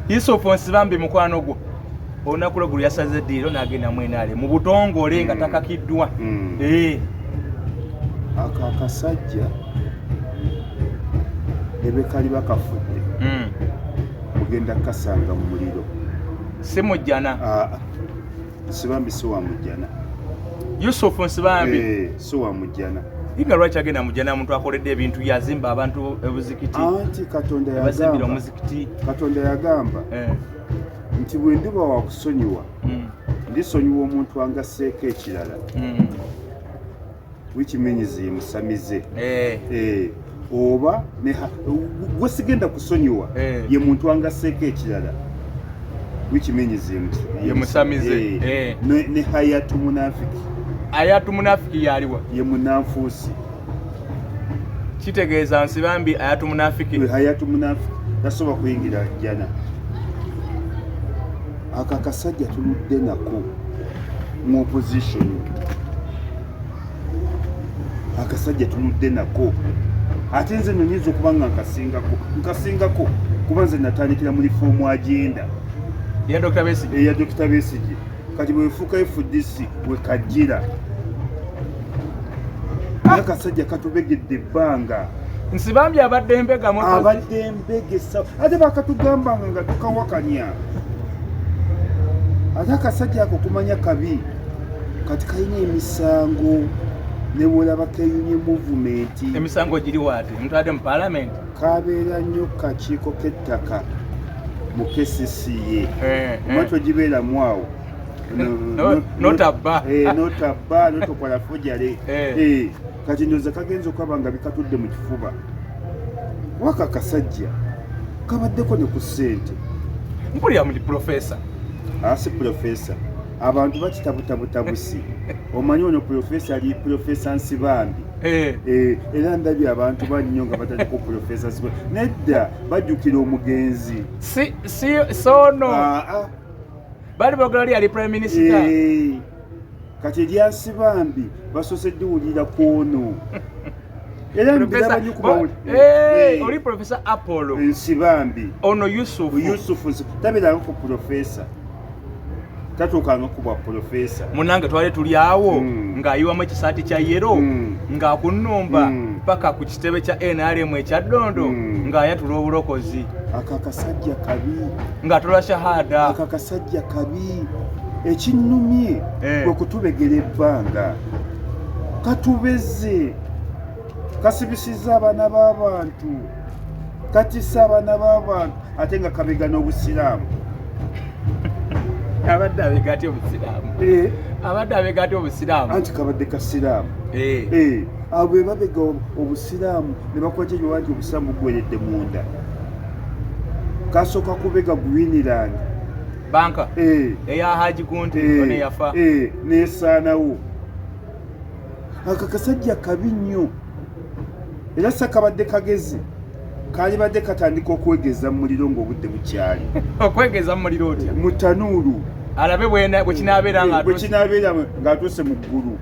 Yusufu Nsibambi mukwano gwo olunaku lwegulu yasaze eddiiro n'agenda mu NRM mu butongole nga takakiddwa. Eh. Ako akasajja ne bwe kaliba kafudde mugenda kasanga mu muliro. Si mujjana. Ah, Nsibambi si wa mujjana. Yusufu Nsibambi. Eh, si wa mujjana. Nga lwaki agenda mujjana muntu akoledde ebintu yazimba abantu ebuzikiti? Anti Katonda yabazimbira yagamba, omuzikiti. Katonda yagamba nti bwe ndiba wa kusonyiwa ndisonyiwa omuntu angasseeko ekirala. Which means ye musamize. Eh, oba gwe sigenda kusonyiwa ye muntu angasseeko ekirala, which means ye musamize. Ne hayatu munafiki. Ayatu munafiki yaliwa? Ye munanfuusi. Kitegeeza Nsibambi ayatu munafiki. Hayatu munafiki tasobola kuyingira jjana. Ako akasajja tuludde nako mu opposition, akasajja tuludde nako, ate nze no nyinza okuba nga nkasingako kuba nze natandikira mu reform agenda ya Dr. Besigye. Eya Dr. Besigye. Kati bwefuuka FDC wekajjira, naye akasajja katubegedde ebbanga. Nsibambi abadde embega. Abadde embegesa, ate bakatugambanga nga tukawakanya. Ate akasajja ako kumanya kabi, kati kalina emisango ne bwolaba keyunye movement. Emisango giriwo ate mutwadde mu parliament. Kabeera nnyo kakiiko k'ettaka mu KCCA. Oba togibeeramu awo. Notabba. Notabba, notokola forgery. Kati ndowooza kagenza okwaba nga bikatudde mu kifuba. Waka akasajja kabaddeko ne ku ssente. Mpulira muti profesa. Asi profesa, abantu bakitabutabusi. Omanyi ono profesa ali Profesa Nsibambi. Era ndabye abantu bannyo nga bataliko Profesa Nsibambi. Nedda, bajjukira omugenzi. Si si sono. Ah, ah. Bali bogera ali prime minister. Kati erya Nsibambi basoose ddiwulira ku ono, era mbiraba nnyo ku mawulire. Oli Profesa Apollo Nsibambi. Ono Yusufu. Yusufu tabeeranga ku profesa, tatuukanga ku bwa profesa. Munange twali tuli awo ng'ayiwamu ekisaati kya yellow ng'akunnumba paka ku kitebe kya NRM ekya Ddondo ng'ayatula obulokozi. Ako akasajja kabi. Ng'atula shahada. Ako akasajja kabi. Ekinnumye kwe kutubegera ebbanga, katubeze, kasibisizza abaana b'abantu, katisa abaana b'abantu, ate nga kabega n'obusiraamu. Abadde abega atya obusiraamu? Abadde abega atya obusiraamu? Anti kabadde kasiraamu. Abo bwe babega obusiraamu ne bakola kyekiwa nti obusiraamu bugweredde munda. Kasooka kubega Greenland. Banka eya Haji Gundi ono eyafa. Nesaanawo. Ako kasajja kabi nnyo, era sakabadde kagezi, kalibadde katandika okwegeza mu muliro ng'obudde bukyali. Okwegeza mu muliro otya? Mu tanuulu. Alabe bwe kinaabeera nga bwe kinaabeera ng'atuuse mu ggulu.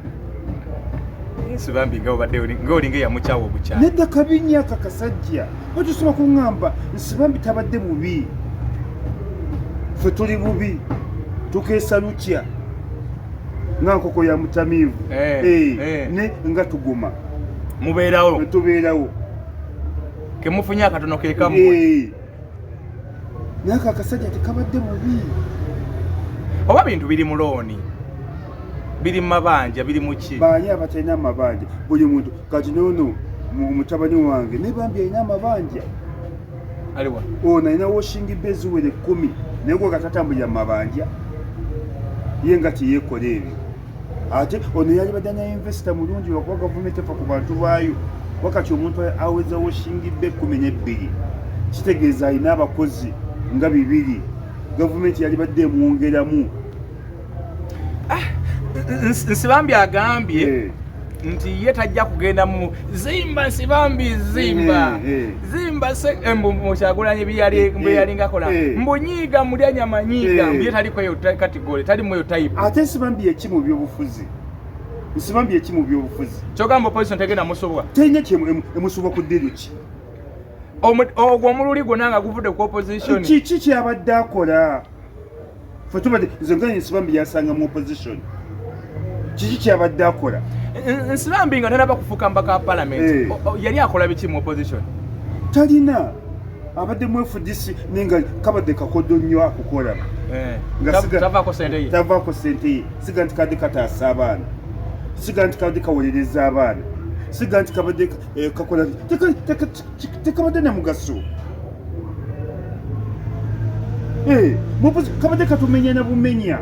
Nsibambi nga obadde ng'olinga eyamukyawa obukyayi. Nedda, kabi nnyo aka kasajja. Bwe kuŋŋamba Nsibambi tabadde bubi, ffe tuli bubi, tukeesa lutya nga nkoko ya mutamiivu. Ne nga tuguma. Mubeerawo. Tubeerawo. Kemufunye akatono ke kammwe. Naye ako akasajja tekabadde bubi. Oba bintu biri mu looni, biri mu mabanja, biri mu ki? Baani abatalina amabanja? Buli muntu kati noono mutabani wange ne bambi alina amabanja. Aliwa? Ono alina washing bay eziwera 10, naye gwe katatambulira mu mabanja, ye nga teyeekola ebyo. Ate ono yalibadde na investor mulungi, lwakuba gavumenti efa ku bantu baayo. Wakati omuntu aweza washing bay 12, kitegeeza alina abakozi nga 200, gavumenti yalibadde emwongeramu. Nsibambi agambye nti ye tajja kugenda mu zimba Nsibambi zimba zimba mbu Kyagulanyi bye yalinga akola, mbu nyiiga mulya nyama nyiiga, mbu ye tali kweyo category, tali mweyo type. Ate Nsibambi yeki mu byobufuzi? Nsibambi yeki mu byobufuzi? Kyogamba opposition tegenda musobwa? Terina kyemusobwa ku ddiru ki. Ogwo omululi gwonna nga guvudde ku opposition. Kiki kyabadde akola? Fe tubadde nze nga Nsibambi yasanga mu opposition, kiki kyabadde akola? Nsibambi nga tanaba kufuuka mbaka wa parliament, yali akola biki mu opposition? Talina, abadde mu FDC naye nga kabadde kakodo nnyo akukola. Tavaako sente ye. Tavaako sente ye. Siga nti kabadde kataasa abaana, siga nti kabadde kawolereza abaana, siga nti kabadde kakola, tekabadde na mugaso. Kabadde katumenya na bumenya.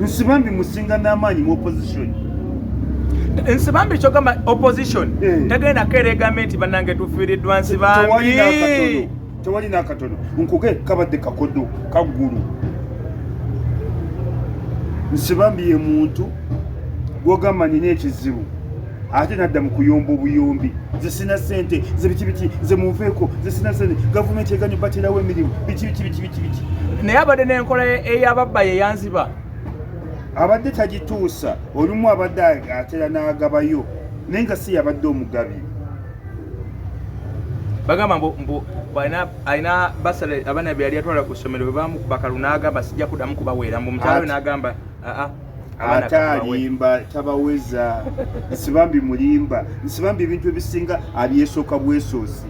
Nsibambi musinga n'amaanyi mu opposition. Nsibambi kyogamba opposition tegenda keera nti bannange tufiiriddwa Nsibambi. Tewali n'akatono. Nkuge kabadde kakodo kaggulu. Nsibambi ye muntu gwogamba nina ekizibu ate nadda mu kuyomba obuyombi, nze sina sente, nze biki biki, nze munveeko, nze sina sente, gavumenti eganye baterawo emirimu, biki biki biki biki biki. Naye abadde n'enkola ey'ababba yeyanziba. Abadde tagituusa. Olumu abadde atera n'agabayo, naye nga si yabadde omugabi. Bagamba mbu alina basale abaana be yali atwala ku ssomero, bwe bamukuba kalu n'agamba sijja kuddamu kubaweera, mbu mukyala we n'agamba aa. Ate alimba, tabaweza. Nsibambi mulimba. Nsibambi ebintu ebisinga abyesooka bwesoosi,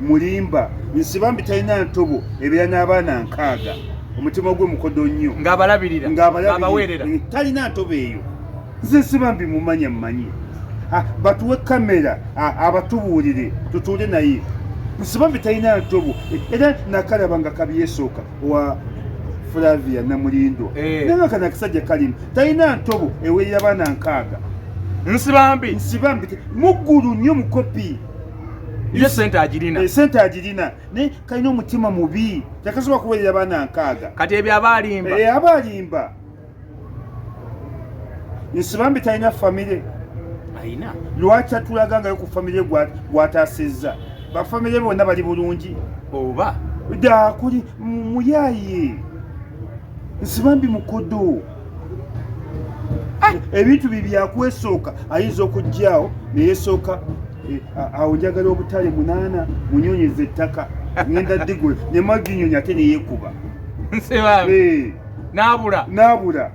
mulimba. Nsibambi talina ntobo ebeera n'abaana 60. Omutima gwe mukodo nnyo. Ng'abalabirira. Ng'abaweerera, talina ntobo eyo. Nze Nsibambi mumanya, mmanyi. Batuwe kamera abatubuulire, tutuule naye. Nsibambi talina ntobo, era nakalaba nga kabyesooka wa Flavia Namulindwa. Naye nga kano akasajja kalimu, talina ntobo ewerera baana 60. Nsibambi. Nsibambi muggulu nnyo, mukopi. Ye sente agirina. Sente agirina, naye kalina omutima mubi, tekasobola kuwerera baana 60. Kati ebyo aba alimba. Aba alimba. Nsibambi talina famire. Ayina. Lwaki atulaga ngayo ku famire gwataasizza? Bafamire bonna bali bulungi. Oba Dakuli muyaye. Nsibambi mukodo, ebintu bye byakwesooka. Ayinza okugyawo neyesooka, awo njagala obutale munaana, munyonyeza ettaka, ngenda digule nemaginyonya, ate neyekuba. Nsibambi n'abula. N'abula.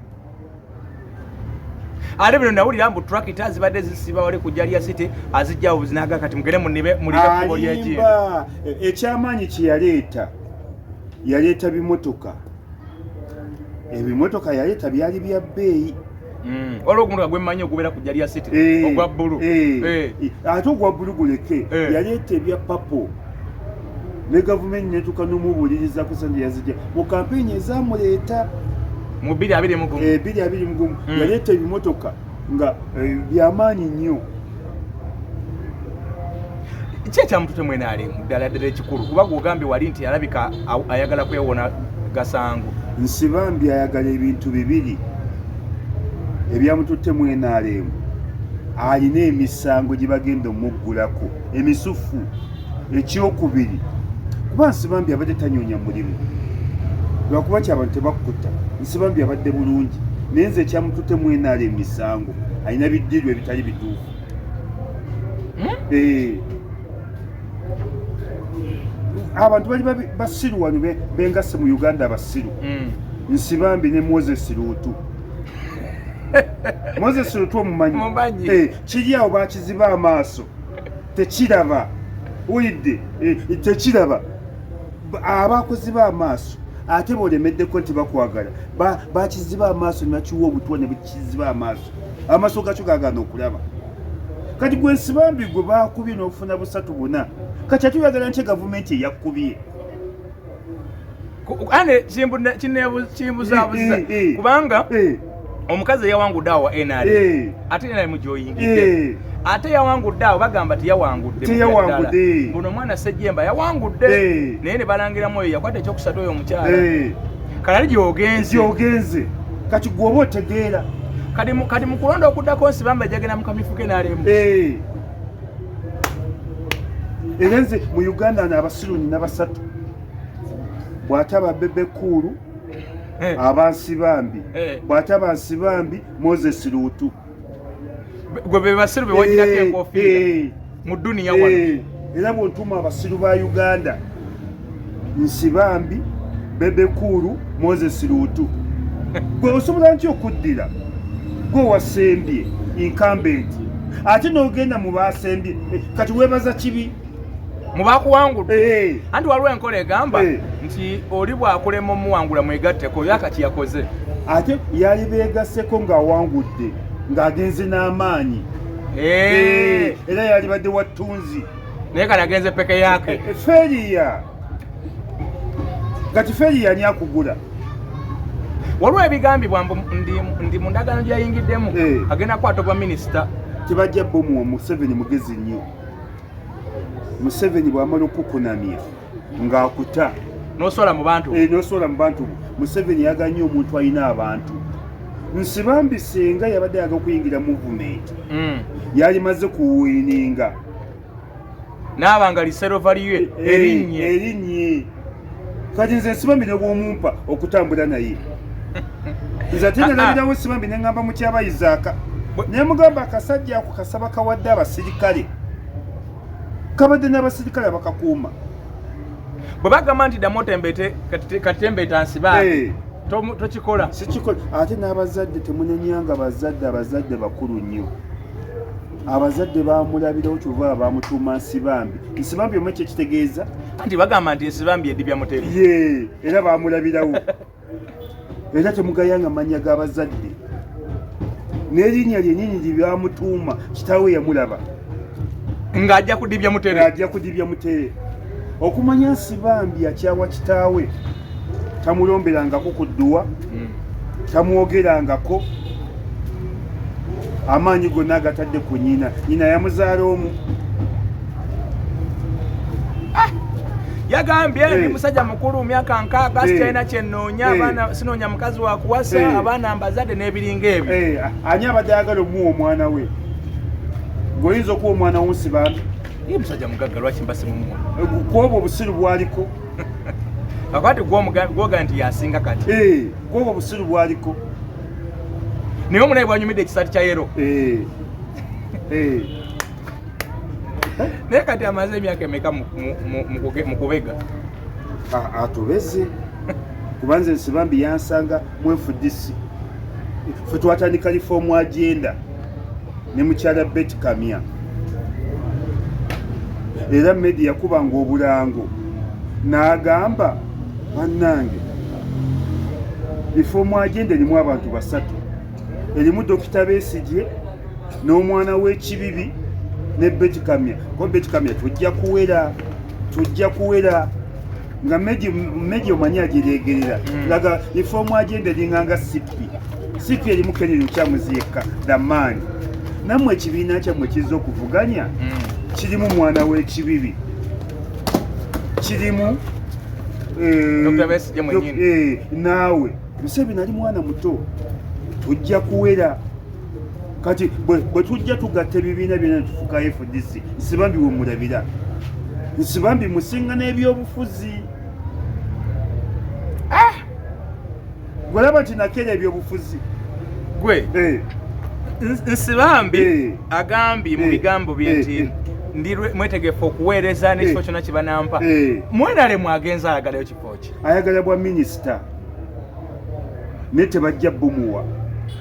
Ate bino nawulira mbu tractor zibadde zisiba wali ku Jalia City, azijjawo buzinaga, kati mugende munibe mulire kkubo ly'ekintu. Alimba. Ekyamaanyi kye yaleeta, yaleeta bimotoka. Ebimotoka yaleeta byali bya bbeeyi. Waliwo ogumotoka gwemmanyi ogubeera ku Jalia City, ogwa bbulu. Ate ogwa bbulu guleke. Yaleeta ebya papo ne gavumenti netuuka nomubuuliriza ku sente yazijja mu kampeyini ezamuleeta. Mu 2021. 2021. Yaleeta ebimotoka nga byamaanyi nnyo. Ki ekyamutute mwenaalemu ddala ddala ekikulu? Kuba gwogambye wali nti alabika ayagala kwewona gasango. Nsibambi ayagala ebintu bibiri ebyamututte mu NRM. Alina emisango gye bagenda omuggulako emisufu. Ekyokubiri, kuba Nsibambi abadde tanyonya mulimu, lwakuba ki abantu tebakkuta. Nsibambi abadde bulungi, naye nze ekyamututte mu NRM emisango, alina biddirwa ebitali bituufu. Abantu bali basiru wano, bengasse mu Uganda, abasiru. Nsibambi ne Moses Luutu. Moses Luutu omumanyi? Mumanyi. Kiri awo bakiziba amaaso tekiraba, wulidde? Tekiraba. Abakozi b'amaaso ate bolemeddeko nti bakwagala, bakiziba amaaso ne bakiwa obutwa ne bukiziba amaaso, amaaso gakyo gagaana okulaba. Kati gwe Nsibambi gwe bakubye n'ofuna busatu buna, kati ate oyagala nti gavumenti eyakkubye? Ane kimbuzaabuza kubanga omukazi eyawangudde awo wa NRM, ate NRM gyoyingidde, ate yawangudde awo bagamba teyawangudde. Teyawangudde. Buno omwana Sejjemba yawangudde, naye ne balangiramu oyo yakwata ekyokusatu, oyo omukyala. Kalali gyogenze. Gyogenze. Kati gwe oba otegeera. Kati mu kulonda okuddako Nsibambi ajagenda mu kamyufu ke NRM. Era nze mu Uganda no abasiru nina basatu: bw'ataba Bebe Cool, aba Nsibambi, bw'ataba Nsibambi, Moses Luutu. Gwe be basiru bewagirako enkofiira mu duniya wano. Era bw'ontuma abasiru ba Uganda, Nsibambi, Bebe Cool, Moses Luutu, gwe osobola nti okuddira gwe wasembye incumbent ate n'ogenda mu basembye, kati weebaza kibi mu bakuwangudde. Anti waliwo enkola egamba nti oli bw'akulema omuwangula mwegatteko, oyo akati yakoze. Ate yali beegasseko ng'awangudde, ng'agenze n'amaanyi. Era yalibadde wa ttunzi. Naye kati agenze peke yake. Failure. Kati failure ani akugula? Waliwo ebigambibwa mbu ndi mu ndagaano gye yayingiddemu agenda kukwata obwa minisita. Tebajja bomuwa. Museveni mugezi nnyo. Museveni bw'amala okukunamya ng'akuta. N'oswala mu bantu. N'oswala mu bantu. Museveni yagala nnyo omuntu alina abantu. Nsibambi singa yabadde ayaga okuyingira movement, yalimaze kuwininga. Naaba nga liserova liye erinnye. Erinnye. Kati nze Nsibambi ne bw'omumpa okutambula naye, nze ate nalabirawo Nsibambi ne ŋŋamba mukyabayizaaka ne mugamba akasajja ako kasaba kawadde abasirikale, kabadde n'abasirikale abakakuuma. Bwe bagamba nti ddamu otembete katembeta Nsibambi, tokikola? Sikikola. Ate n'abazadde temunenyanga bazadde, abazadde bakulu nnyo. Abazadde bamulabirawo, kyova bamutuuma Nsibambi. Nsibambi omwe kyekitegeeza? Anti bagamba nti Nsibambi edibya Mutebi. Ye era bamulabirawo. Era temugayanga mannya g'abazadde n'erinnya lyennyini lye byamutuuma. Kitaawe yamulaba ng'ajja kudibya Mutere. Ajja kudibya Mutere. Okumanya Nsibambi akyawa kitaawe, tamulomberangako ku dduwa, tamwogerangako, amaanyi gonna agatadde ku nyina. Nyina yamuzaala omu. Yagambye ndi musajja mukulu, myaka 60, sikyalina kyenoonya, abaana sinoonya, mukazi wa kuwasa, abaana mbazadde n'ebiringa ebyo. Ani abadde ayagala omuwa omwana we? Gweoyinza okuwa omwana wo Nsibambi? Ye musajja mugagga, lwaki mba simumuwa? Kwobwo obusiru bwaliko. Kakati gwoga nti yasinga kati. Kwobwo obusiru bwaliko. Naye omunaye bwanyumidde ekisaati kya yellow. Naye kati amaze emyaka emeka mu kubega? Atubeze, kubanze Nsibambi yansanga mu FDC. Ffe twatandika reform agenda ne mukyala Betty Kamya, era medi yakubanga obulango n'agamba, bannange, reform agenda erimu abantu basatu, erimu Dokita Besigye n'omwana w'ekibibi ne Betty Kamya, ko Betty Kamya tujja kuwera, tujja kuwera. Nga meji omanyi agiregerera. Laga reform agenda eringanga CP. CP erimu Kenny Lukyamuzi yekka, the man. Nammwe ekibiina kyammwe kizza okuvuganya, kirimu mwana w'ekibibi, kirimu Dr. Besigye mwennyini. Naawe Museveni ali mwana muto, tujja kuwera. Kati bwe tujja tugatta ebibiina byonna netufuka FDC, Nsibambi we mulabira. Nsibambi musinga n'ebyobufuzi. Gwelaba nti nakeera ebyobufuzi. Gwe Nsibambi agambye mu bigambo bye nti ndi mwetegefu okuweereza n'ekifo kyonna kye banampa. Mwenalemu agenza ayagalayo kifo ki? Ayagala bwa minisita, naye tebajja bumuwa.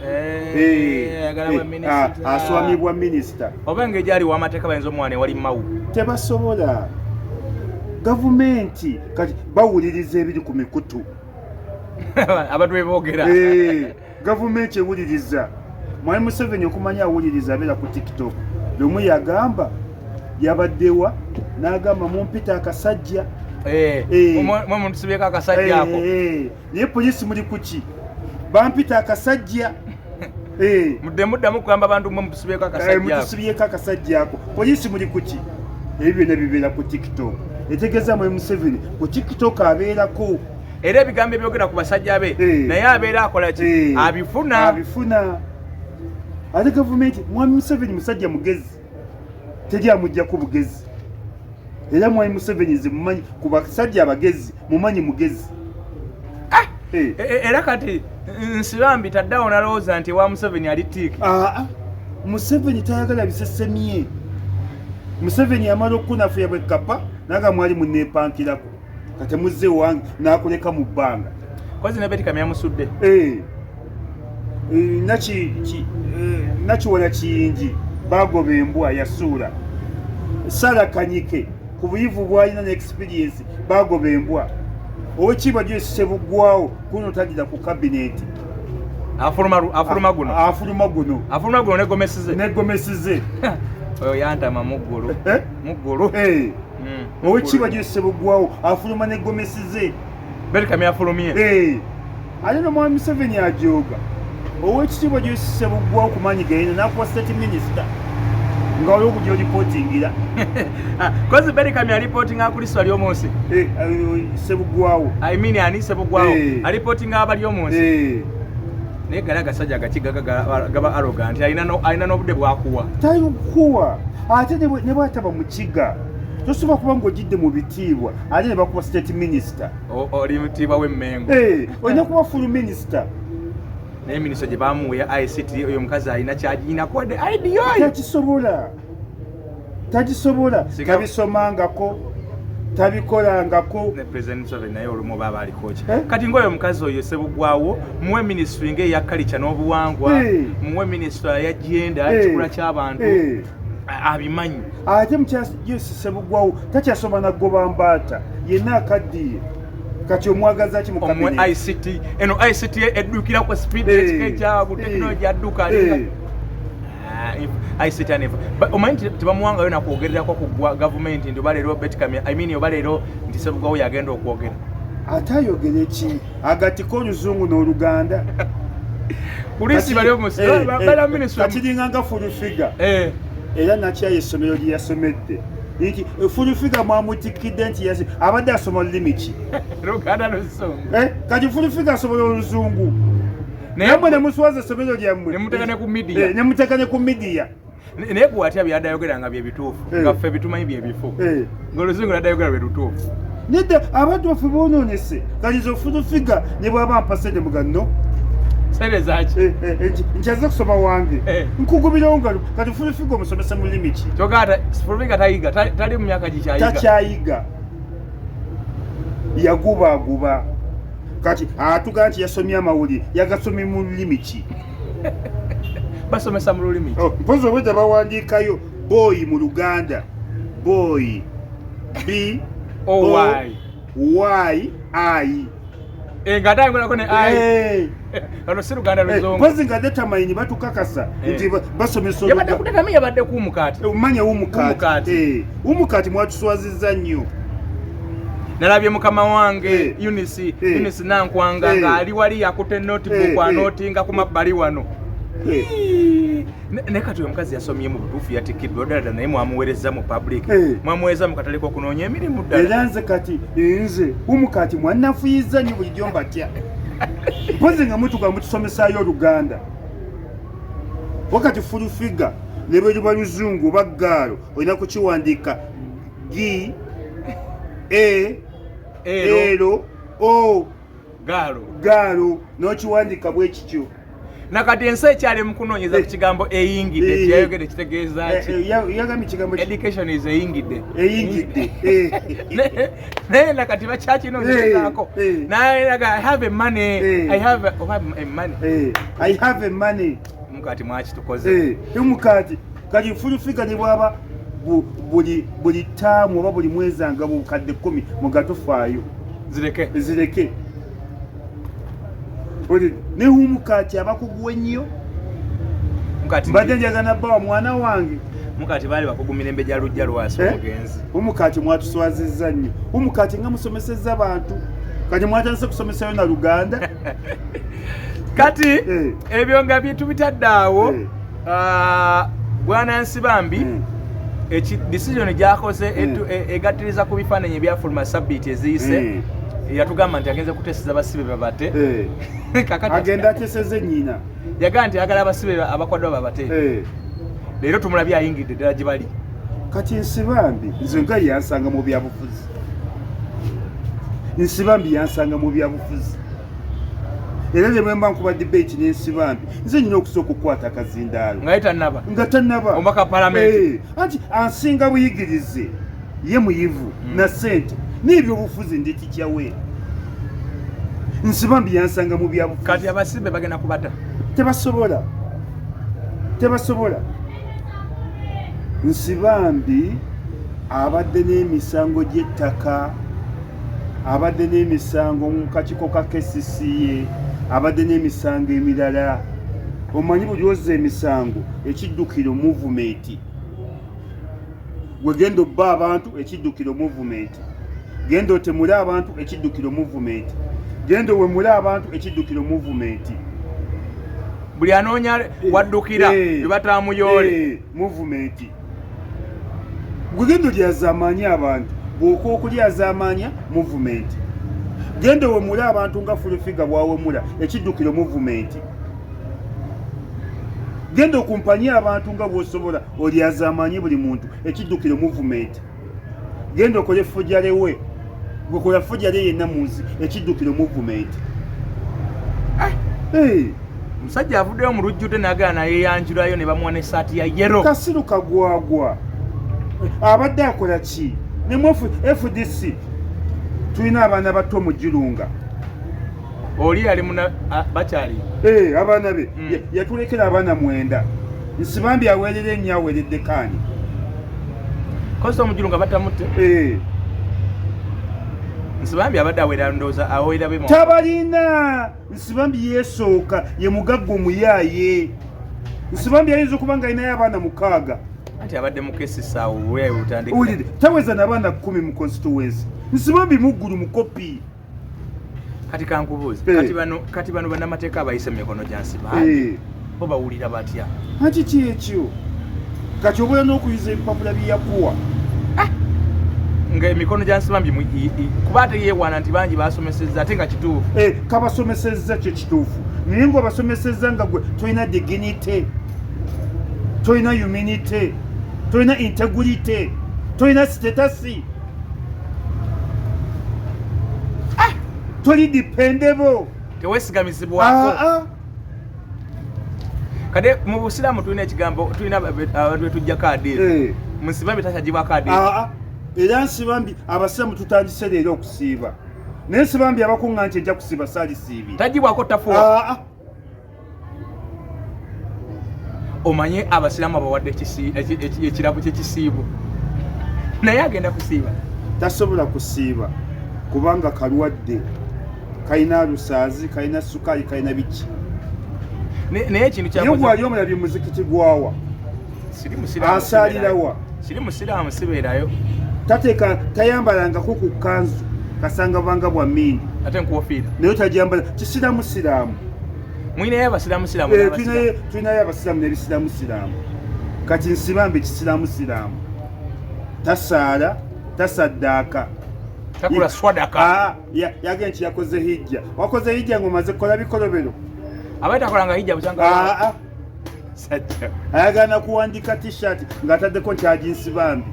Ayagala bwa minisita. Aswamye bwa minisita. Oba engeri gyali w'amateeka, bayinza omuwana ewali mawu. Tebasobola. Gavumenti kati bawuliriza ebiri ku mikutu. Abantu beboogera. Gavumenti ewuliriza. Mwami Museveni okumanya awuliriza, abeera ku TikTok. Lumu yagamba, yabaddewa n'agamba, mumpita akasajja. Mwe muntusibyeko akasajja ako. Naye poliisi muli kuki? Bampita akasajja. Mudde muddamu kugamba abantu mwe mutusibyeko akasajja ako. Mutusibyeko akasajja ako, poliisi muli kuki? Ebyo byonna bibeera ku TikTok. Etegeeza mwami Museveni ku TikTok abeerako. Era ebigambo ebyogera ku basajja be, naye abeera akola ki? Abifuna. Abifuna. Ate gavumenti, mwami Museveni musajja mugezi, teri amugjaku bugezi. Era mwami Museveni nze mumanyi ku basajja abagezi, mumanyi mugezi. Era kati Nsibambi taddawo nalowooza nti ewa Museveni ali tiiki. Aa, Museveni tayagala bisesemye. Museveni amala okukunafuya bwe kapa naga mwali muneepankirako kati muzze wange n'akuleka mu bbanga. Kozi ne Beti Kamya yamusudde. Nakiwala Kiyingi bagoba embwa yasuula. Sara Kanyike ku buyivu bw'alina ne experience bagoba embwa. Owekiibwa Joyce Ssebuggwawo kuno taddira ku kabineti. Afuluma guno. Afuluma guno. Afuluma guno ne gomesize. Ne gomesize. Oyo yantama muggulu. Muggulu. Owekiibwa Joyce Ssebuggwawo afuluma ne gomesize. Beti Kamya afulumye. Ate nomwami Museveni ajooga. Owekitiibwa Joyce Ssebuggwawo ku maanyi gayina n'akuwa state minister nga waliwo okujja olipootingira. Kozi Beti Kamya alipootinga akuliswa ly'omunsi. Ssebuggwawo. I mean ani Ssebuggwawo alipootinga abali omunsi. Naye gali agasajja agakiga gaba arrogant, alina n'obudde bwakuwa. Talikuwa ate ne bw'ataba mukiga tosobola kuba ng'ogidde mu bitiibwa ate ne bakuwa state minister. Oli mutiibwa w'Emmengo. Olina kuba full minister. Naye minisita gye bamuwa eya ICT oyo omukazi alina kyagiyinako wadde IDO. Takisobola. Takisobola. Tabisomangako. Tabikolangako. Ne President Museveni naye olumu oba aliko ki. Kati ng'oyo omukazi oyo Ssebuggwawo muwe ministry ng'eya culture n'obuwangwa, muwe ministry eya gender, ekikula ky'abantu. Abimanyi. Ate mukyala Ssebuggwawo takyasoma na goba mbaata, yenna akaddiye. Kati omwagaza ki mu Omwe cabinet? ICT, eno ICT eddukira ku speed ekika ekya bu technology adduka alinga. ICT anefa. Omanyi nti tebamuwangayo na kwogererako ku gwa gavumenti nti oba leero Beti Kamya, I mean oba leero nti Ssebuggwawo yagenda okwogera. Ate ayogere ki? Agattiko Oluzungu n'Oluganda. Polisi bali omu bala ministry. Kati nga full figure. Era nakyaye essomero lye yasomedde. Nti full figure mwamutikkidde nti abadde asoma lulimi ki? Luganda Luzungu. Kati full figure asobola Oluzungu. Nammwe ne muswaza essomero lyammwe. Ne muteeka ne ku media. Ne muteeka ne ku media. Naye gwe watya byadde ayogera nga bye bituufu. Nga ffe bitumanyi bye bifu. Ng'Oluzungu lwadde ayogera lwe lutuufu. Nedda abantu baffe boonoonese. Kati nze full figure ne bw'aba ampa ssente muganno. Ssente zaaki? Nkyaze kusoma wange. Nkugumirawo nga kati full figure omusomesa mu lulimi ki? Kyokka ate full figure tayiga, tali mu myaka gikyayiga. Takyayiga. Yagubaaguba. Kati atugamba nti yasomye amawulire, yagasomye mu lulimi ki? Basomesa mu lulimi ki? Oh, mpozi obwedda bawandiikayo boy mu Luganda. Boy. B O Y. Y I. Nga ate ayogerako ne I. Kano si Luganda Luzungu. Mpozi nga determine batukakasa nti basomesa Yabadde ku determine, yabadde ku mukaati. Omanya w'omukaati. W'omukaati. W'omukaati mwatuswazizza nnyo. Nalabye mukama wange Eunice Nankwanga ng'ali wali yakutte notebook anootinga ku mabbali wano. Ne kati oyo omukazi yasomye mu butuufu yatikkiddwa ddala ddala, naye mwamuweereza mu public. Mwamuweereza mu katale k'okunoonya emirimu ddala. Era nze kati nze w'omukaati mwannafuyiza nnyo bulijjo mbatya. Mpozi nga mutuga mutusomesaayo Oluganda. Wakati full figure ne bwe luba Luzungu oba Ggaalo olina kukiwandiika G A L O Gaalo. Gaalo n'okiwandiika bwe kityo. Nakati ensi ekyali mu kunoonyeza ku kigambo eyingidde, kyeyayogedde kitegeeza ki? Yagambye ekigambo ki? Education is eyingidde. Eyingidde. Naye nakati bakyakinoonyerezaako. Naye naga, I have a money. I have a, oba a money. I have a money. Mukati mwakitukoze. Mukati. Kati full figure ne bw'aba buli ttaamu oba buli mwezi nga bukadde 10 mugatufaayo. Zireke. Zireke. Oli ne humukati abakugu ennyo. Mukati mbadde njagala bba mwana wange. Mukati baali bakugu mirembe gya Lujja Lwasa omugenzi. Humukati mwatuswazizza nnyo. Humukati nga musomesezza abantu. Kati mwatandise kusomesayo na Luganda. Kati ebyo nga bintu bitadde awo, Bwana Nsibambi, decision gy'akoze egattiriza ku bifaananyi ebyafuluma sabbiiti eziyise. Yatugamba nti agenze kuteeseza basibe babate. Kakati agenda ateeseze nnyina. Yagamba nti ayagala abasibe abakwaddwa babate. Leero tumulabye ayingidde ddala gye bali. Kati Nsibambi nze nga yansanga mu byabufuzi. Nsibambi yansanga mu byabufuzi. Era ne bwe mba nkuba debate n'Ensibambi, nze nina okusooka okukwata akazindaalo. Nga ye tannaba. Nga tannaba. Omubaka wa palamenti. Anti ansinga buyigirize, ye muyivu na ssente n'ebyobufuzi ndi tikyawe. Nsibambi yansanga mu byabufuzi. Kati abasimbe bagenda kubata. Tebasobola, tebasobola. Nsibambi abadde n'emisango gy'ettaka, abadde n'emisango mu kakiiko ka KCCA, abadde n'emisango emirala. Omanyi buli ozza emisango ekiddukiro movement, gwe genda obba abantu ekiddukiro movement, genda otemule abantu ekiddukiro movement, genda owemule abantu ekiddukiro movement. Buli anoonya waddukira bye batamuyoole. Movement. Gwe genda olyazaamaanya abantu, bw'oka okulyazaamaanya movement, genda owemule abantu nga Full Figure bwawemula ekiddukiro movement, genda okumpanye abantu nga bw'osobola olyazaamaanye buli muntu ekiddukiro movement, genda okole fujalewe, gwekola fujale yenna mu nsi ekiddukiro movement. Omusajja avuddeyo mu lujjudde n'agala nayeyanjulayo ne bamuwa n'essaati ya yellow. Kasiru kagwagwa, abadde akola ki? Ne mu FDC tulina abaana bato mu Girunga. Oli yali muna bakyali. Abaana be yatulekera abaana 9. Nsibambi aweerera ennyo, aweeredde kaani? Kosa omujulunga batamutte. Nsibambi abadde aweerera, ndowooza aweerera be. Tabalina. Nsibambi yeesooka, ye mugagga omuyaaye. Nsibambi ayinza okuba nga alinayo abaana 6. Anti abadde mukesisaawo butandika. Owulire, taweza n'abaana 10 mu constituency. Nsibambi muggulu mukopi. Kati kankubuuze, kati bano bannamateeka abayise mu mikono gya Nsibambi bo bawulira batya? Anti kyekyo, kati obeera n'okuyuza ebipapula bye yakuwa. Nga emikono gya Nsibambi kuba ate yeewaana nti bangi basomesezza, ate nga kituufu. Kabasomesezza kyo kituufu, naye ng'obasomesezza nga gwe tolina dignity, tolina humanity, tolina integrity, tolina status, toli dependable. Tewesigamizibwako. Ah, ah. Kati mu busiraamu tulina ekigambo, tulina abantu betujjako adiisi. Musibambi takyagibwako adiisi. Ah, ah. Era Nsibambi, abasiraamu tutandise leero okusiiba, naye Nsibambi abakuŋŋa nti ejja kusiiba saalisiibye. Tagibwako, tafuwa. Ah, ah. Omanye abasiraamu abawadde ekirabo kyekisiibo, naye agenda kusiiba. Tasobola kusiiba kubanga kalwadde, kalina lusaazi, kalina sukaali, kalina biki. Naye ekintu Naye kyakoze gwali omulabye muzikiti gwawa? Siri musiraamu. Asaalirawa? Siri musiraamu, sibeerayo. Tateeka, tayambalangako ku kanzu, kasanga banga bwa mindi. Ate nkuwofiira. Naye tajambala kisiraamu siraamu. Mwinayo abasiraamu siraamu n'abasiraamu. Tulinayo abasiraamu n'ebisiraamu siraamu. Kati Nsibambi kisiraamu siraamu, tasaala, tasaddaaka. Takula swadaka. Ah, yagenda nti yakoze hijja. Wakoze hijja ng'omaze kukola bikolobero. Abaye takolanga hijja bukyanga. Ah, ah. Sajja. Ayagala kuwandika T-shirt ng'ataddeko nti Haji Nsibambi.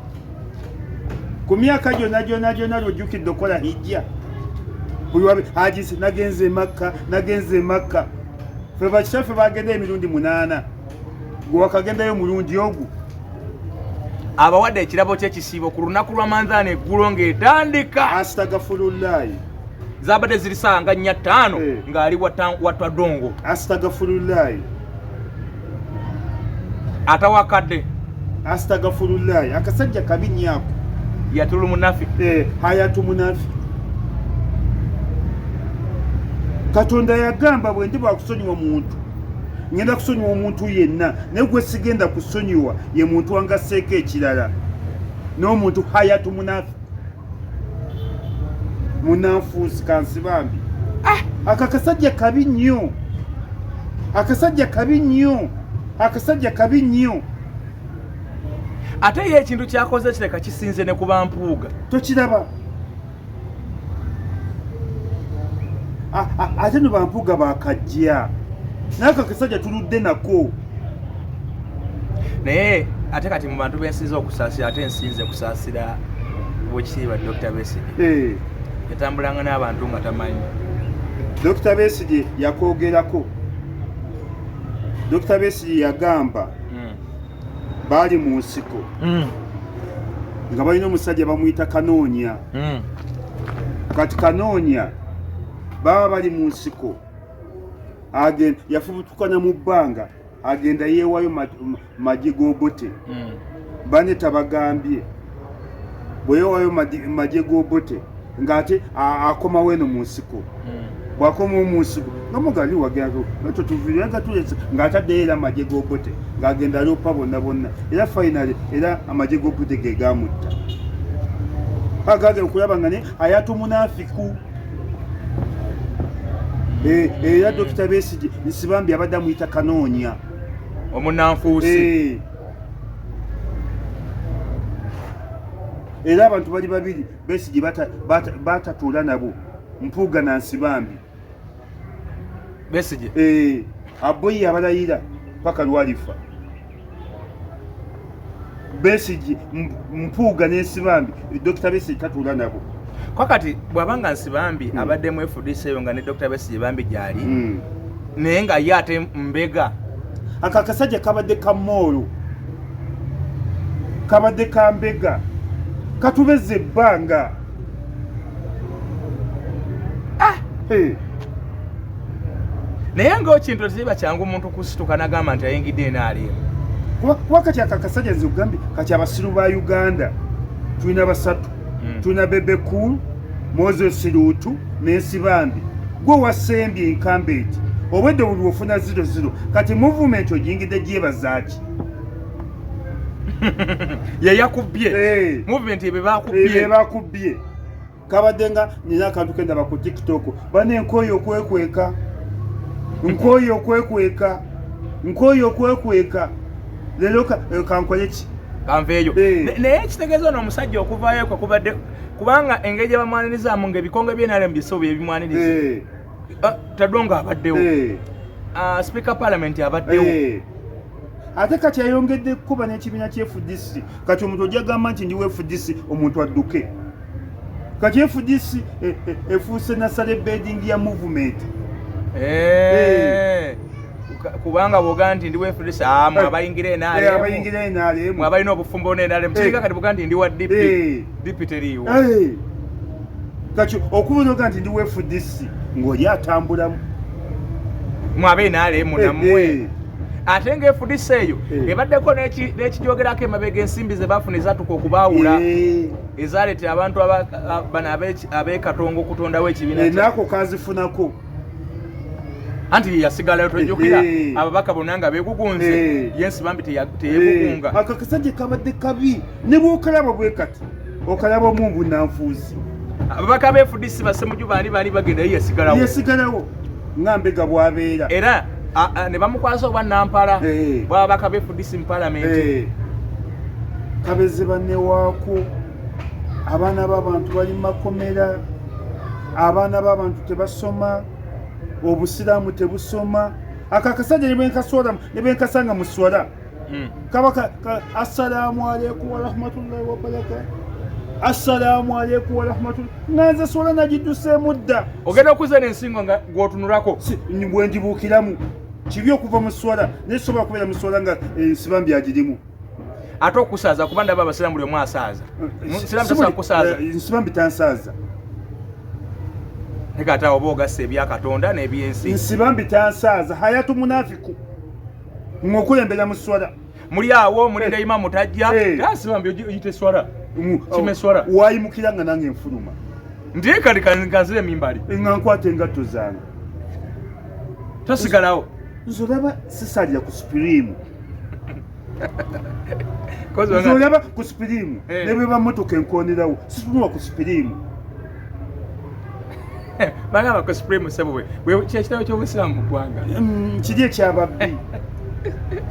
Ku myaka gyonna gyonna gyonna lwojjukidde okukola hijja, buli wabe Haji nagenze e Makka, nagenze e Makka. Ffe bakitaffe bagenda emirundi 8, gwe wakagendayo omulundi ogwo. Abawadde ekirabo ky'ekisiibo ku lunaku lwa manzaana eggulo ng'etandika. Astagafulullayi. Zabadde ziri saawa nga 4 5 ng'ali watwadongo. Astagafulullayi. Atawakadde. Astagafulullayi, akasajja kabi nnyo ako. Yatulu munafi. Hayatu munafi. Katonda yagamba, bwe ndi bwakusonyiwa muntu, ngenda kusonyiwa omuntu yenna, naye gwe sigenda kusonyiwa ye muntu angasseeko ekirala n'omuntu hayatu munafi, munanfuusi kansibambi. Ako akasajja kabi nnyo, akasajja kabi nnyo, akasajja kabi nnyo. Ate ye ekintu kyakoze kireka kisinze ne kuba Mpuuga. Tokiraba? Ate no bampuuga bakajja, naye ako akasajja tuludde nako. Naye ate kati mu bantu bensinze okusaasira, ate nsinze kusaasira bwekitiibwa Dr. Besigye. Yatambulanga n'abantu nga tamanyi. Dr. Besigye yakwogerako. Dr. Besigye yagamba baali mu nsiko nga balina omusajja bamuyita Kanoonya. Kati Kanoonya baba bali mu nsiko, yafubutukana mu bbanga, agenda yeewayo magye g'Obote. Bane tabagambye bwe yeewayo magye g'Obote ng'ate akomawo eno mu nsiko. Bw'akomawo mu nsiko nga mugali wagenda tulese ng'ataddeyo era amagye g'Obote ng'agenda aloopa bonna bonna, era finally era amagye g'Obote ge gaamutta. Agagenda okulaba nga ne ayata omunaafiku. Era Dr. Besigye Nsibambi abadde amuyita Kanoonya omunanfuusi. Era abantu bali babiri Besigye batatuula nabo, Mpuuga na Nsibambi. Besigye Aboyi abalayira paka lwalifa. Besigye, Mpuuga ne Nsibambi, Dr. Besigye tatuula nabo. Kwa kati bw'abanga Nsibambi abadde mu FDC eyo nga ne Dr. Besigye bambi gyali, naye nga ye ate mbega. Aka akasajja kabadde ka moolo, kabadde ka mbega, katubeza ebbanga. Naye ng'ekintu tekiba kyangu omuntu kusituka n'agamba nti ayingidde NRM. Kuba kati aka akasajja nze okugambye, kati abasiru ba Uganda tulina basatu. Tulina Bebe Cool, Moses Luutu ne Nsibambi. Gwe wasembye incumbent obwedde buli ofuna 00, kati movement ogiyingidde gyebazaaki? Ye yakubbye movement ebe bakubbye. Bakubbye. Kabadde nga nina akantu kendaba ku TikTok, bane nkooye okwekweka, nkooye okwekweka, nkooye okwekweka, leero kankole ki? Kanveeyo. Naye ekitegeeza ono omusajja okuvaayo kwe kubadde kubanga engeri gye bamwanirizaamu ng'ebikonge by'NRM biso bye bimwaniriza. Tadongo abaddewo, Speaker Parliament abaddewo. Ate kati ayongedde kuba n'ekibiina kya FDC. Kati omuntu ojja gamba nti ndi FDC, omuntu adduke. Kati FDC efuuse nasale bedding ya movement. Kubanga bw'ogaa nti ndi FDC, mwe abayingira NRM, abayingira NRM, mwe abalina obufumbo ne NRM. Kiringa kati bw'ogaa nti ndi wa DP, DP teriiwo. Kati okuba nti ndi FDC ng'oli atambulamu mwe abe NRM nammwe. Ate nga FDC eyo ebaddeko n'ekijogerako emabega, ensimbi ze baafuna ezatuuka okubaawula, ezaleetera abantu bano ab'e Katongo okutondawo ekibiina. Naako kazifunako. Anti ye yasigalayo, tojjukira ababaka bonna nga beegugunze, ye Nsibambi teyeegugunga. Ako akasajja kabadde kabi, ne bw'okalaba bwe kati okalabamu obunanfuusi. Ababaka ba FDC basemuju baani baani bagenda, ye yasigalawo. Yasigalawo nga mbega bw'abeera. Era ne bamukwasa obwa nampala bw'ababaka ba FDC mu palamenti. Kabeze banne waako, abaana b'abantu bali mu makomera, abaana b'abantu tebasoma, obusiraamu tebusoma. Ako akasajja ne bwenkasanga mu swala, kaba assalaamu aleikum warahmatullahi wabarakatu, assalaamu aleikum warahmatullahi, nga nze swala nagidduseemu dda. Ogenda okuza n'ensingo nga gw'otunulako. Bwe ngibuukiramu kibi okuva mu swala, naye sobola kubeera mu swala nga Nsibambi agirimu. Ate okusaaza, kuba ndaba abasiraamu buli omu asaaza. Musiraamu tasobola kusaaza. Nsibambi tansaaza. Naye ate awo oba ogassa ebya Katonda n'ebyensi. Nsibambi tansaaza, hayatu munafiku ng'okulembera mu swala. Muli awo mulinda imamu tajja, Nsibambi oyita eswala kima eswala. Wayimukira nga nange nfuluma. Ndiye kati kanzire emimbali nga nkwata engatto zange. Tosigalawo. Nze olaba sisalira ku Supreme. Nze olaba ku Supreme ne bweba motoka enkoonerawo situnula ku Supreme. Bagamba ku Supreme sebo bwe kyekitabo ky'obusiraamu mu ggwanga. Kiri ekyababbi.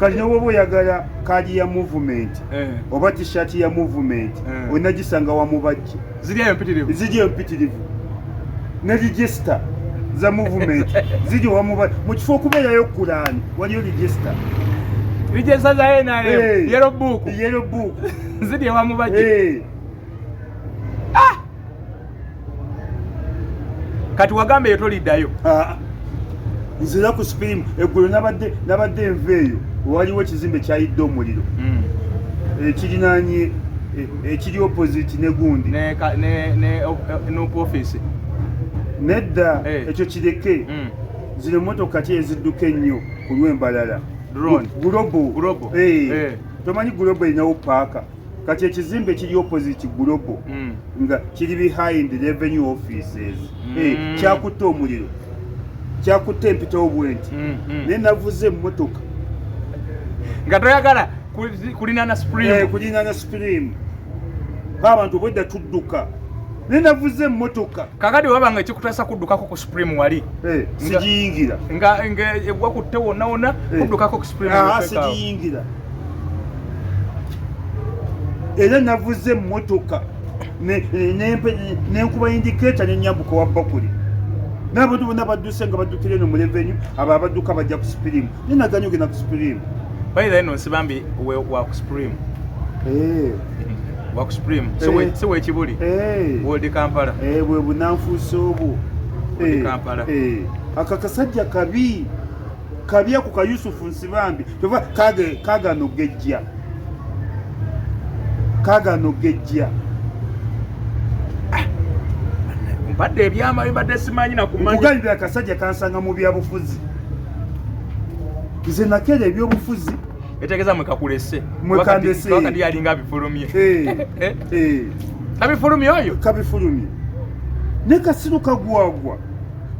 Kati nowoba oyagala kaadi ya movement oba t-shirt ya movement, olina gisanga wa Mubajje. Ziri eyo mpitirivu. Ziri eyo mpitirivu, ne register za movement ziri wa Mubajje. Mu kifo okubeerayo Kulaani waliyo register. Register za NRM, yellow book. Yellow book. Ziri ewa Mubajje. Kati wagamba eyo toliddayo? Ah, nzira ku Supreme. Eggulo nabadde enva eyo, waliwo ekizimbe kyayidde omuliro ekirinaanye ekiri opposite ne gundi. Ne office. Nedda. Eh. Ekyo kireke. Zino motoka ki ezidduka ennyo ku lw'embalala? Drone. Global. Global. Eh. Eh. Tomanyi Global erinawo paaka? Kati ekizimbe ekiri opposite Global nga kiri behind revenue offices. Eh, kyakutte omuliro, kyakutte empitawo bwenti, naye navuze emmotoka. Nga toyagala kulinana Supreme. Eh, kulinana Supreme, abantu obwedda tudduka, naye navuze emmotoka. Kakati waba nga ekikutasa kuddukako ku Supreme wali Eh, sigiyingira. Nga wakutte wonna wonna Eh. kuddukako ku Supreme. Ah, ng'oteekaawo. Sigiyingira, era navuze emmotoka nenkuba indicator nenyambuka wa bakuli n'abantu bonna badduse nga baddukira eno mu revenue, abo abadduka bajja ku Supreme, naye naganya ogenda ku Supreme. By the way, no, Nsibambi wa ku Supreme. Wa ku Supreme, si wekibuli World Kampala. Eh, bwe bunanfuusi obwo. Oli Kampala. Eh. Aka kasajja kabi kabi ako ka Yusufu Nsibambi, tova kagano gejja, kagano gejja. Mbadde ebyama bibadde simanyi nakumanya. Nkugambye, akasajja kansanga mu byabufuzi, nze nakeera ebyobufuzi. Etegeeza mwe kakulese. Mwe kandese. Wakati yalinga abifulumye. Eh, eh. Abifulumye oyo. Kabifulumye ne kasiru kagwagwa.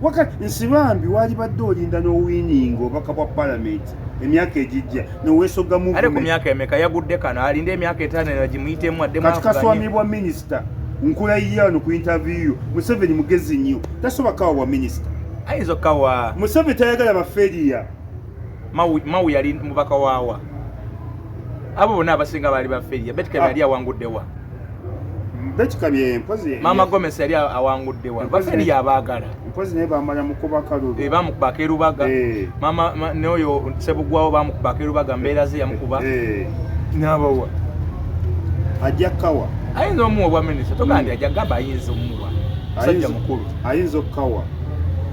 Waka Nsibambi wali badde olinda n'owininga obubaka bwa palamenti emyaka egijja noweesoga Ate ku movement. myaka emeka yagudde kano? Alinde emyaka 5 era gimuyitemu addemu Kati avuganye. kaswamibwa minisita, nkulayirira wano ku interview, Museveni mugezi nnyo, tasobola kawa wa minisita. Ayinza okukawa. Museveni tayagala baferiya. Mawu yali mubaka waawa, abo bonna abasinga baali baferiya. Betikabye Ah. yali awanguddewa? Betikabye mpozi. Mama Gomez yali awanguddewa? Mpozi. Baferiya abaagala. Mpozi naye bamala mukuba kalulu. Eh, bamukuba akerubaga. Eh. Mama n'oyo Sebugwawo bamukuba akerubaga, mbeera ze yamukuba n'abawa. Ajja kawa. Ayinza omuwa obwa minisita, togaa nti ajja gamba, ayinza omuwa, musajja mukulu. Ayinza okukawa,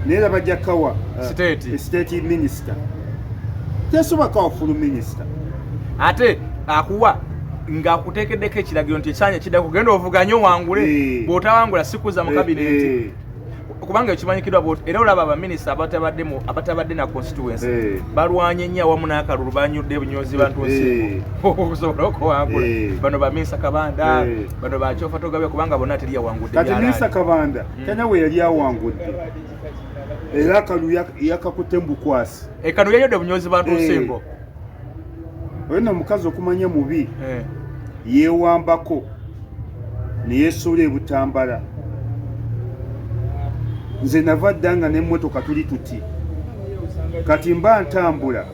naye era bajja kawa State. State minister tesobola kawa full minister. Ate akuwa ng'akuteekeddeko ekiragiro nti ekisanja kiddako genda ovuganye owangule. Bw'otawangula sikuza mu kabineti. Kubanga ekimanyikiddwa era olaba abaminisita abatabadde na constituency balwanye nnyo awamu n'akalulu, banyudde bunyozi bantu nsingo okusobola okuwangula. Bano baminisita Kabanda, bano bakyofa togabya, kubanga bonna teri yawangudde Kati byalaani. Minisita Kabanda talina we yali awangudde, era akalulu yakakutte mu bukwasi. Ekano yayodde bunyozi bantu nsingo. Oyo nno omukazi okumanya mubi, yeewambako neyesuula ebutambala. Nze nava dda nga n'emmotoka tuli tuti, kati mba ntambula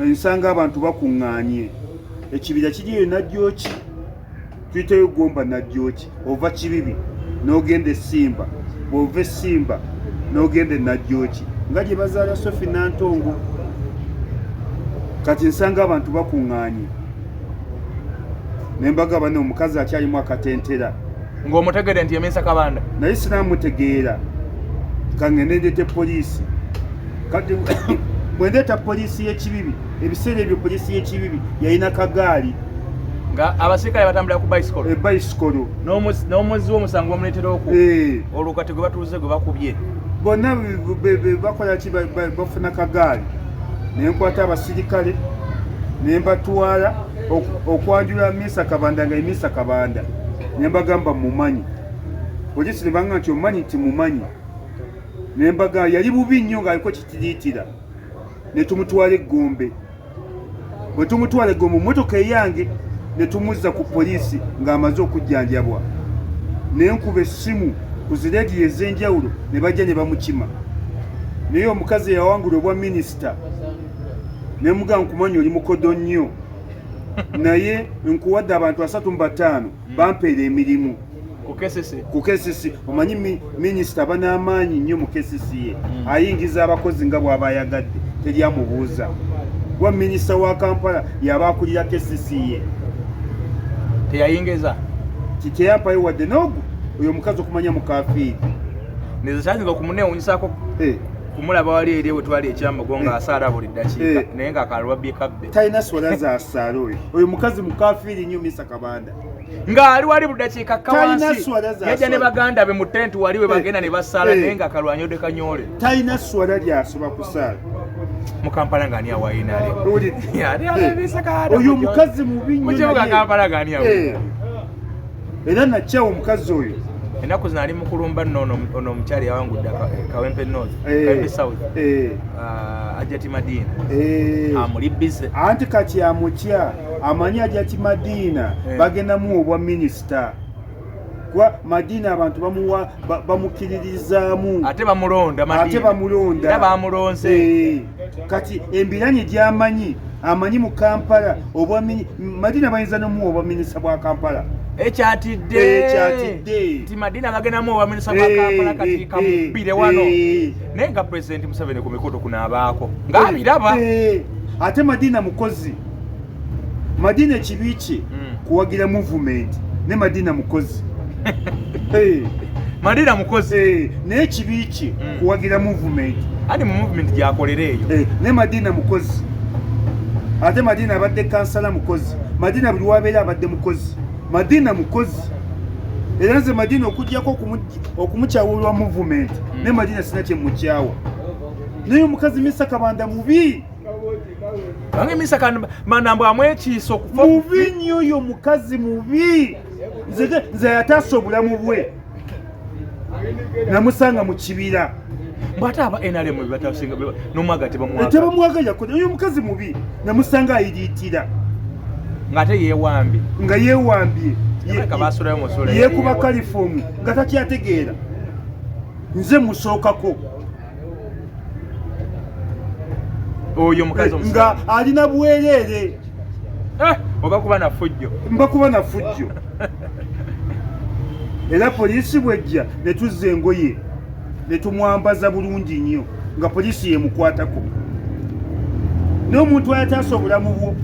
nsanga abantu bakuŋŋaanye, ekibira kiri eyo Najjooki, tuyiteyo Gomba Najjooki, ova Kibibi n'ogenda Esimba, bw'ova Esimba n'ogenda Enajjooki nga gye bazaala Sofi Nantongo. Kati nsanga abantu bakuŋŋaanye ne mbagamba ne omukazi akyalimu akatentera. Ng'omutegedde nti yemensa Kabanda? Naye sinamutegeera, kangende ndeete poliisi. Kati bwe ndeeta poliisi y'ekibibi, ebiseera ebyo poliisi y'ekibibi yalina kagaali. Nga abasirikale batambulira ku bicycle. Ebayisikolo. N'omuzzi w'omusango bamuleetera okwo. Eh. Olwo kati gwe batuuze gwe bakubye. Bonna bakola ki? Bafuna kagaali, nenkwata abasirikale nembatwala okwanjula misa Kabanda, nga emisa Kabanda nembagamba mumanyi. Poliisi nebanga nti omumanyi, nti mumanyi, nembagamba yali bubi nnyo ng'aliko kitiriitira, netumutwala Eggombe. Bwe tumutwala Eggombe mu motoka eyange, netumuzza ku poliisi ng'amaze okujjanjabwa, nenkuba essimu ku zirediyo ez'enjawulo ne bajja ne bamukima. Naye omukazi eyawangula obwa minisita nemugamba, nkumanya oli mukodo nnyo, naye nkuwadde abantu 35 bampeera emirimu. Ku KCC. Ku KCC. Omanyi minisita aba n'amaanyi nnyo mu KCC ye, ayingiza abakozi nga bw'aba ayagadde, teri amubuuza. Wa minisita wa Kampala yaba akulira KCC ye. Teyayingiza. Teyampayo wadde n'ogu. Oyo omukazi okumanya mukafiiri. Nze kyanyiga okumunewunyisako kumulaba wali eri wetwali ekyambogo nga asaala buli ddakiika, naye nga akalwa bikabbe. Talina swala za saala oyo. Oyo mukazi mukafiiri nnyo, Misa Kabanda. Ng'ali wali buli dakiika kawansi, yajja ne baganda be mu tenti wali we bagenda ne basaala, naye nga kalwanyodde kanyoole. Talina swala lyasoba kusaala. Mu Kampala ng'ani awayinale? Oyo omukazi mubi nnyo. Mu kibuga Kampala ng'ani awa? Era nakyawa omukazi oyo. Ennaku zino ali mukulumba nno ono omukyali yawangudde Kawempe North, Kawempe South, Ajati Madina, amuli bize. Anti kati amutya, amanyi Ajati Madina bagenda muwa obwa minisita, kuba Madina abantu bamuwa bamukiririzaamu. Ate bamulonda. Ate bamulonda. Era bamulonze. Kati embiranye gy'amanyi, amanyi mu Kampala obwa Madina bayinza nomuwa obwa minisita bwa Kampala. Ekyatidde. Ekyatidde. Nti Madina bagendamu obwa minisita bwa Kampala, kati kamubbire wano, naye nga Pulezidenti Museveni ku mikutu kuno abaako ng'abiraba. Ate Madina mukozi. Madina ekibi kye kuwagira movement, ne Madina mukozi. Madina mukozi. Naye ekibi kye kuwagira movement. Ani mu movement gyakolera eyo. Ne Madina mukozi. Ate Madina abadde kansala mukozi. Madina buli wabeera abadde mukozi. Madina mukozi. Era nze Madina okugyako okumukyawa olwa movement, ne Madina sina kyemukyawa, naye omukazi Misa Kabanda mubi. Bange Misa Kabanda mbw amwekiisa okufa. Mubi nnyo oyo omukazi, mubi. Nze yataasa obulamu bwe, namusanga mu kibira. Mbwate aba NRM bebatasinga nomwaga tebamwaga. Tebamwaga. Yakoze oyo omukazi mubi, namusanga ayiriitira. Ng'ate yeewambye. Nga yeewambye. Basulayo musula. Yeekuba kalifoomu nga takyategeera. Nze musookako. Oyo omukazi. Nga alina bwereere. Oba kuba na fujjo. Mba kuba na fujjo. Era poliisi bwejja ne tuzza engoye ne tumwambaza bulungi nnyo, nga poliisi yemukwatako. N'omuntu ayataasa obulamu bwo.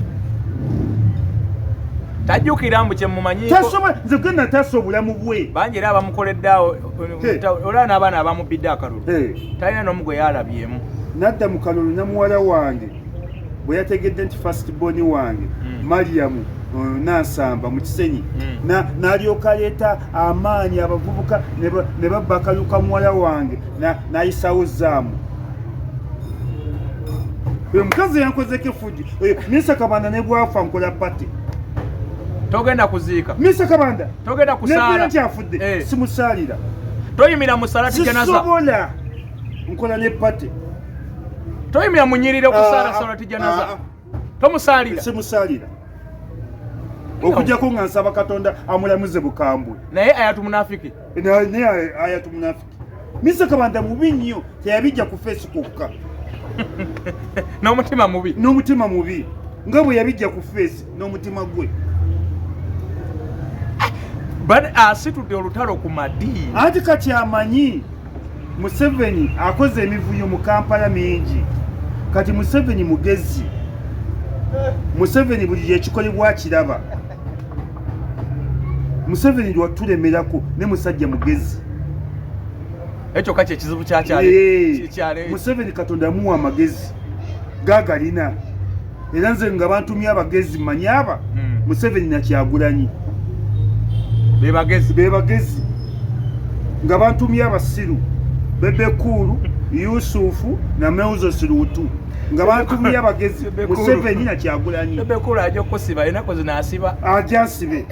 Tajjukira mbu kyemumanyiiko. Tasobola. Nze gwe nataasa obulamu bwe. Bangi era abamukoledde awo, olaba n'abaana abamubbidde akalulu, talina n'omu gwe yalabyemu. Nadda mu kalulu namuwala wange bwe yategedde nti first born wange Mariamu Nansamba mu Kisenyi, n'alyoka aleeta amaanyi, abavubuka ne babba akalulu ka muwala wange, n'ayisawo zaamu. Oyo mukazi yankozeko efujjo. Oyo Misa Kabanda ne bwafa nkola party. Togenda kuziika? Misa Kabanda. Togenda kusaala? Nti afudde, simusaalira. Toyimira mu salati janaza? Sisobola, nkola ne party. Toyimira munyirire okusaala salati janaza? Tomusaalira? Simusaalira, okujjako nga nsaba Katonda amulamuze bukambwe. Naye ayatu munafiki. Naye ayatu munafiki. Misa Kabanda mubi nnyo, teyabijja ku face kwokka. N'omutima mubi. N'omutima mubi, nga bwe yabijja ku face n'omutima gwe. But asitudde olutalo ku madiini. Anti kati amanyi Museveni akoze emivuyo mu Kampala mingi. Kati Museveni mugezi. Museveni buli ekikolebwa kiraba. Museveni lwatulemerako, ne musajja mugezi. Ekyo kaki ekizibu kyakyali. Museveni Katonda amuwa amagezi gagalina. Era nze nga bantumye abagezi, mmanyi aba Museveni nakyagulanyi. Bebagezi. Bebagezi. Nga bantumye abasiru, Bebekulu Yusufu na Meuzo Sirutu. Nga bantumye abagezi, Museveni nakyagulanyi. Bebekulu ajja okusiba, enaku zino asiba. Ajja nsibe.